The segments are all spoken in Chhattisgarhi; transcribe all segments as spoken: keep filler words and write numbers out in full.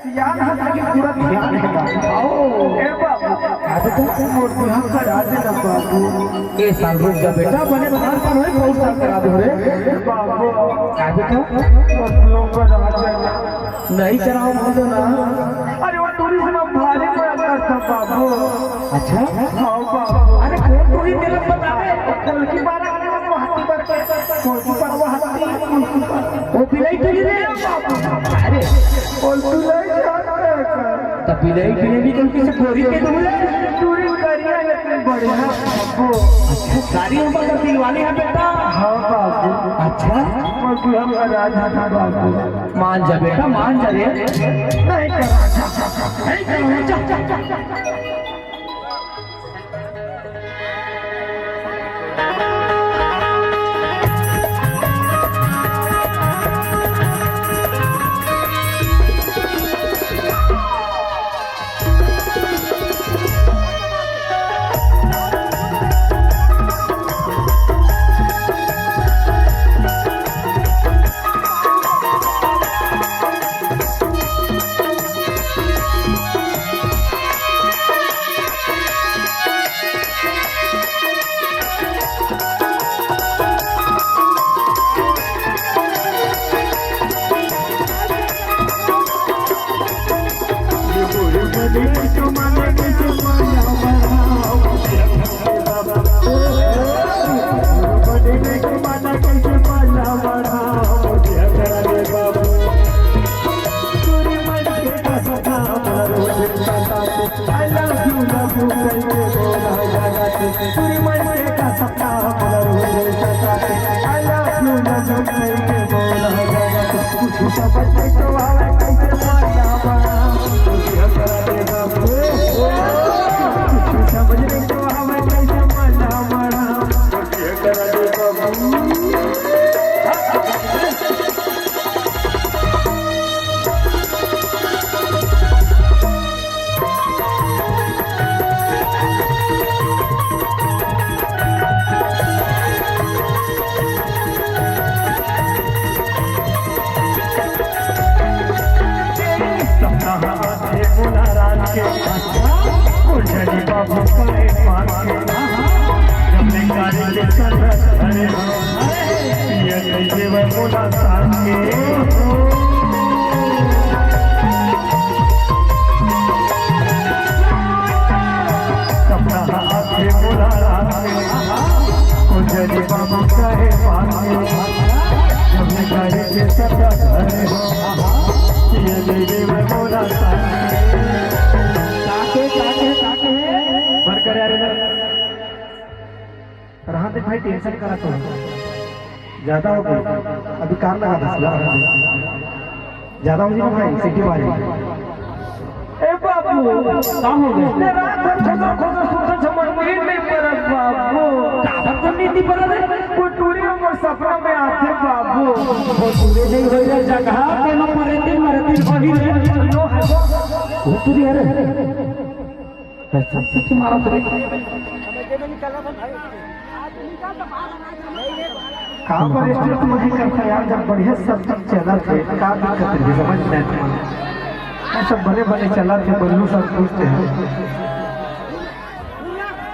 ध्यान है, लेकिन पूरा ध्यान है बाबू। आओ। ए बाबू, अभी तो मोर बिहाव करा दे ना बाबू। ए साल रुक जा बेटा, बने बने साल होए, बहुत साल करा दे रे। ए बाबू, अभी तो मोर बिहाव करा दे ना। नहीं कराओ बोलो ना। अरे वो टूरी से भारी बड़ा करता बाबू। अच्छा? हाँ बाबू। अरे कौन टूरी मेरे को बता दे। कौन की बात है वो हाथी पर? कौन की बात वो हाथी? वो बिलाई टूरी रे। अरे, बोल तू नहीं जानता है। तब बिलाई बिलाई भी तुम किसी गोरी के दूर है? पूरी उतारिया लेकिन बढ़िया बाबू। अच्छा, सारी ऊपर का दिलवाली है बेटा। हाँ बाबू। अच्छा, बाबू हम राजा था बाबू। मान जा बेटा, मान जा रे। नहीं करा, नहीं करा, जा, जा, जा, जा। बंद कर यार, इधर। रहा दे भाई, टेंशन करा तो। ज्यादा हो गया, अभी कार लगा दस हजार। ज्यादा हो गया भाई, सीटी मारी। ए बाबू, का हो गया? ते रात भर खोजो, खोजो, खोजो, समझ में नहीं पड़त बाबू। काबर को नींद नहीं पड़त रे? वो टूरी हमर सपना में आथे बाबू। वो टूरी नहीं होई रे जगह, कोनो मरे दिन, मरे दिन वही रे। लो है वो। वो टूरी है रे। सब सीटी मारत रे। का बरिस्टर तुम्हें करता यार, जब बढ़िया सब चीज चलत हे, का दिक्कत हे, समझ में नहीं आता। हम सब बने बने चलत हे, बल्लू सब पूछते हैं।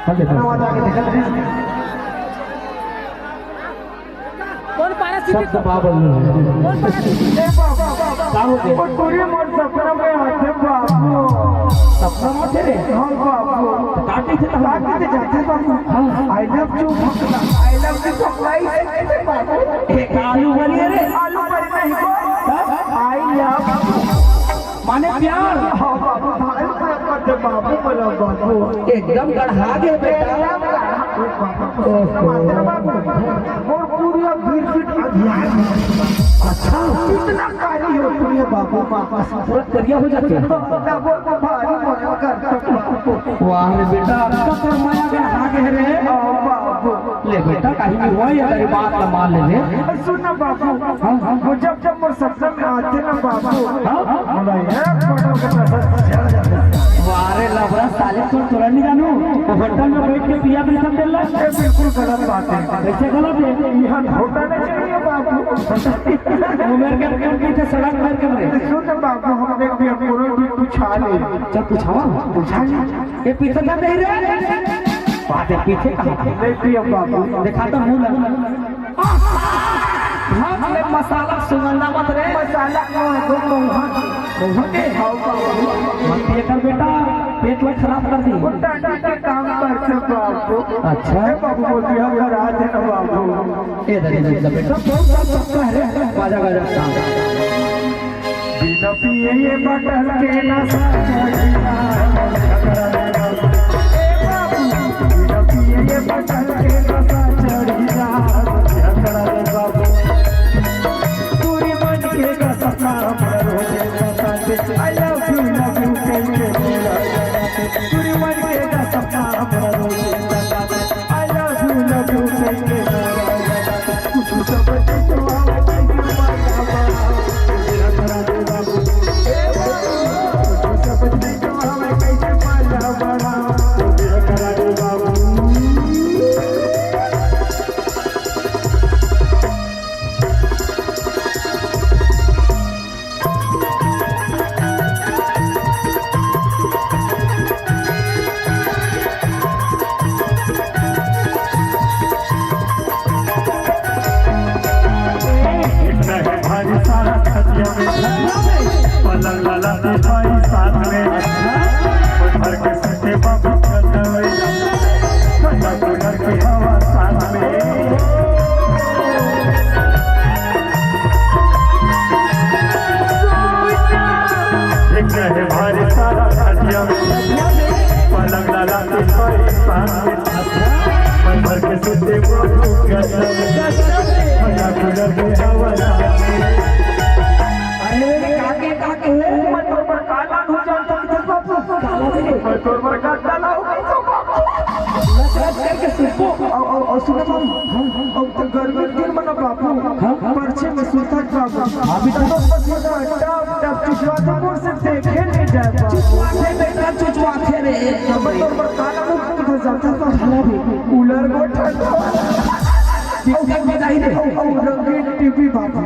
हाँ, देखो। धन्यवाद, आगे देखत रहिए। कौन पारा सीटी? शब्द बाबल नहीं है। कौन पारा सीटी? ए बाबा, का हो गया? वो टूरी मोर सपना में आथे बाबू। सपना में आथे रे? हाँ बाबू। तो का कहिथे तो? का कहिथे जाथे बाबू? हाँ। I love you, I love you, बाबू। एक आलू बनिए रे। आलू बनिए नहीं को। हाँ? I love you। माने प्यार। हाँ बाबू, भाई प्यार करथे बाबू, बोला बाबू। एकदम गढ़ा दे बेटा। एकदम गढ़ा दे बाबू। ओहो। मात्र बाबू, मोर पूरा गिरगिट अभियान। अच्छा। इतना कारी हो पूरे बाबू, बाबू। पूरा करिया हो जाथे। बाबू को भारी मया करथे बाबू। वाह रे बेटा, अब तो तोर मया गढ़ा गे रे। हाँ बाबू। ले बेटा, कहीं भी होय, अगर बात ला मान ले ले। सुन ना बाबू, हाँ, हाँ। वो जब जब मोर सपना में आथे ना बाबू, हाँ, हाँ। मोला एक बड़ा बड़ा चढ़ जाथे। वाह रे लबरा साले, तो तोला नहीं जानू, वो होटल में बैठ के पिया भी सब देला। ये बिल्कुल गलत बात है। कैसे गलत है? यहाँ होटल नहीं चाहिए बाबू। वो मेरे के क्यों पीछे सड़क मेरे के मेरे। सुन ना बाबू, हम एक भी अंकुरन चल पूछावा, पूछा। ये पीछे का नहीं रे? बात है, पीछे कहाँ? नहीं पिए बाबू। देखा तो मुंह लगा। हाथ में मसाला सुगंध आवत रे। मसाला कौन है? दो कौन है? कौन है? आओ बाबू। मत पिए कर बेटा, पेट ला खराब कर दी। उल्टा सीधा काम करथे बाबू। अच्छा। ए बाबू, मोतिया करा दे ना बाबू। ए दरी दरी बेटा, बहुत साफ सकता है रे, बाजा गाजा। बिना पिए ये बटल के नशा चढ़ी जा, ए बाबू, बिना पिए ये बटल के नशा चढ़ी जा, झगड़ा रे बाबू। पूरी मन के का सपना हमर रोजे सताते, I love you, love you कह के बोला जाते। पूरी मन के का सपना हमर रोजे सताते, I love you, love you कह के बोला जाते। कुछ समझ तो आवे नहीं बाबा, मेरा करा दे बाबू। ए बाबू, कुछ समझ नहीं तो आवे कैसे पाला बड़ा, मेरा करा दे बाबू। इतना है भारी सारा खटिया में, पलंग वाला सिपाही साथ में, भर के सके बाबू चंदवे, ठंडा कूलर की हवा साथ में। एक है भारी सारा खटिया में, पलंग वाला सिपाही साथ में, भर के सके बाबू चंदवे, ठंडा कूलर की हवा साथ में। अरे, काके, काके, मैं तो पर काला हो जाता हूँ, बाबू। काला हो जाता हूँ। मैं तो पर काला हो गया, बाबू। नफरत करके सुबह। और, और, और सुनो बाबू, हम, हम, अब तो गर्मी के दिन में ना बाबू, हाँ? पर्चे में सुतत बाबू। हाँ, बेटा। तो पसीना टप, टप चुचवा तो मुंह से देखे नहीं जाए बाबू। चुचवा थे बेटा, चुचवा थे रे। मैं तो पर काला हो जाता हूँ, काला भी। कूलर को ठंडा वाला। दिक्कत बताई रे। और, और रंगीन टीवी बाबू।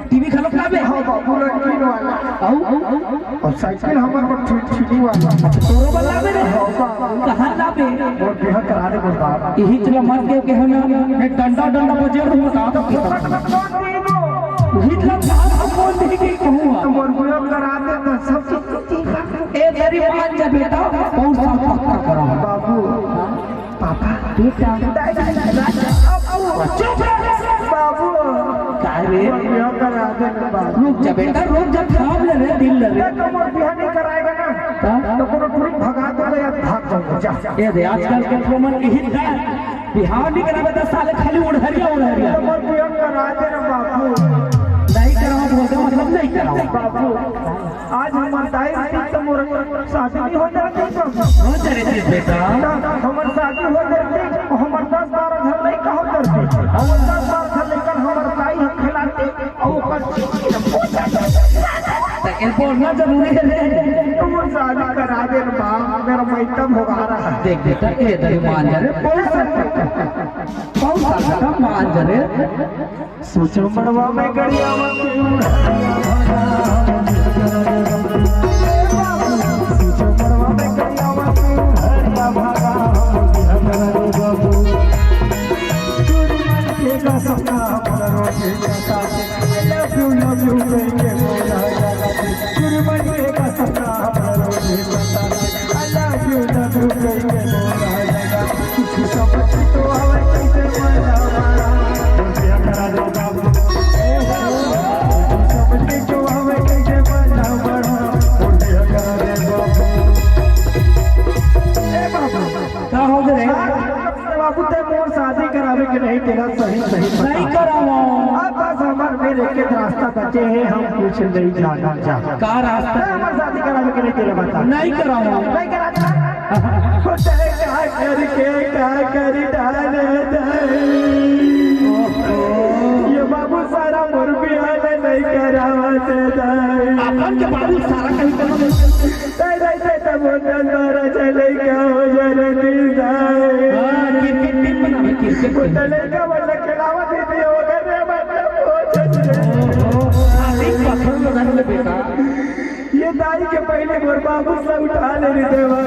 टीवी खलक लाबे? हाँ बाबू, रंगीन वाला। आऊ? और साइकिल हमर पर छिलछिली वाला। अच्छा, तोरो बर लाबे रे? हाँ बाबू। कहाँ लाबे? मोर बिहा करा दे मोर बाप। यही चला मार के, के हम ने डंडा, डंडा बजे रहूं बता। तो फोकट में कौन दीबो? यही चला मार के कौन दी के कहूँ? तो मोर बिहा करा दे तो सब चीज ठीक है। ए, तेरी मान जा बेटा, बहुत साफ पक्का करा। बाबू। हाँ? पापा, बेटा, दादा, राजा, अब्बू। चुप रह। बाबू। काय रे? मोर बिहा करा दे ना बाबू। रुक जा बेटा, रुक जा, थाम ले रे, दिल ले रे। ये तो मोर बिहा नहीं कराएगा ना। का? तो कोनो टुरी भगा दे या भाग जाऊंगा, जा। ये दे, आजकल के तो मन यही था। बिहा नहीं करावे तो साले खाली उड़हरिया, उड़हरिया। तो मोर बिहा करा दे ना बाबू। नहीं कराओ बोल दे, मतलब नहीं कराओ। बाबू। आज हमर दाई रहितिस त मोर शादी नइ हो जातिस। हो जातिस बेटा। त हमर शादी हो जातिस, हमर दस बारह झन लइका हो जातिस। हमर दस बारह झन लइका ल हमर दाई ह खिलातिस, अउ ओकर त एन बोलना जरूरी हे रे। त मोर शादी करा दे न बा, मेरा मइतम होगा रहा। देख बेटा, ए दरी मान जा रे, बहुत सारा, बहुत सारा मान जा रे। सोचो मड़वा में गरियावा के उड़ारिया भागा, हम बिहकरा रे बाबू। सोचो मड़वा में गरियावा के उड़ारिया भागा, हम बिहकरा रे बाबू। चूड़ी मन के का सपना हमर रोजे जाता, I love you, love you कह के बोला जाता। चूड़ी मन के का सपना हमर रोजे जाता। I love you, love you कह के बोला जाता। कुछ समझ तो आवे कैसे बोला बड़ा। बोल दिया करा दे बाबू। कुछ समझ तो आवे कैसे बोला बड़ा। बोल दिया करा दे बाबू। ए बाबू। का हो गए? बाबू, ते मोर शादी करावे के नहीं, तेला सही सही बता। नहीं करावा। अब बस हमर मेर एक रास्ता बचे हे, हम कुछ नहीं जाना चाहते। का रास्ता? ते हमर शादी करावे के नहीं, तेला बता। नहीं करावा। नहीं करावा। ओ दाई, का करी के, का करी डाले दाई। ये बाबू सारा मोर बिहा नहीं करावा ते दाई। अपन के बाबू सारा कहीं करो। दाई, दाई, दाई, तब वो दस बारह झन लइका हो जाना दाई। हाँ, क्रिकेट टीम बनावे, क्रिकेट टीम। वो तो लइका वाला खिलावा दीदी हो गए रे, मतलब हो जाए। ओ, ओ, अरे पत्थर लगा ले बेटा। ये ताई के पहले मोर बाबू से उठा ले रे देवा।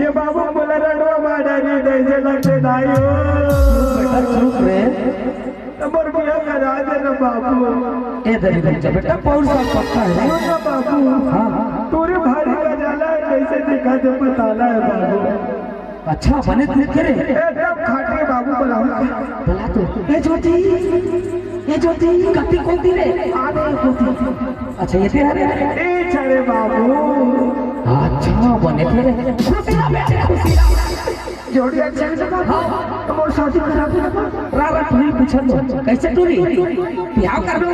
ये बाबू मोला रड़वा मारा रे, जैसे लगते दाई हो। बेटा, चुप रे। तो मोर बिया करा दे ना बाबू। ए दरी बच्चा, बेटा, पौर साल पक्का है। सुन ना बाबू। हाँ, हाँ। तोरे भारी का जाला है, जैसे दिखा दे बताला है बाबू। अच्छा, बने तू करे। एकदम खाटी बाबू, बुलाओ। बुला तो। ए ज्योति, ए ज्योति, कति कोन दी रे? आ रे कोती। अच्छा, ये तेरा रे? ए चले बाबू। अच्छा, बने तेरे। खुशी ना बेटे, खुशी ना। जोड़ी अच्छे से कर। हाँ। तो मोर शादी करा दे। रा, रा, तू ही पूछत हो। कैसे टूरी? ब्याह कर लो।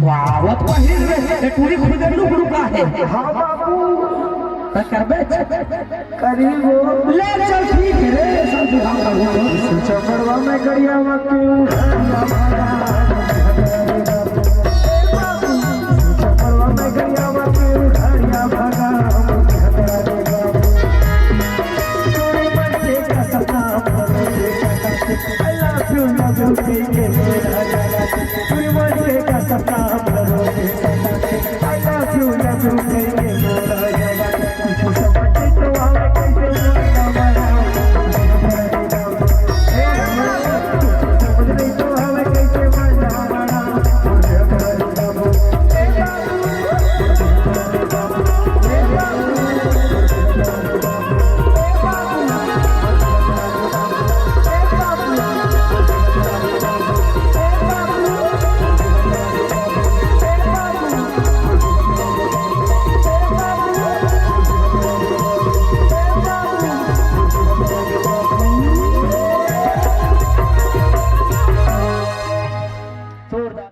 वाह, वो तो वही रे, ये टूरी खुद लुक लुका है। हाँ बाबू। तो करबे? करी वो। ले चल, ठीक है रे, सब बिहार का हुआ। चपड़वा में गड़िया में क्यों?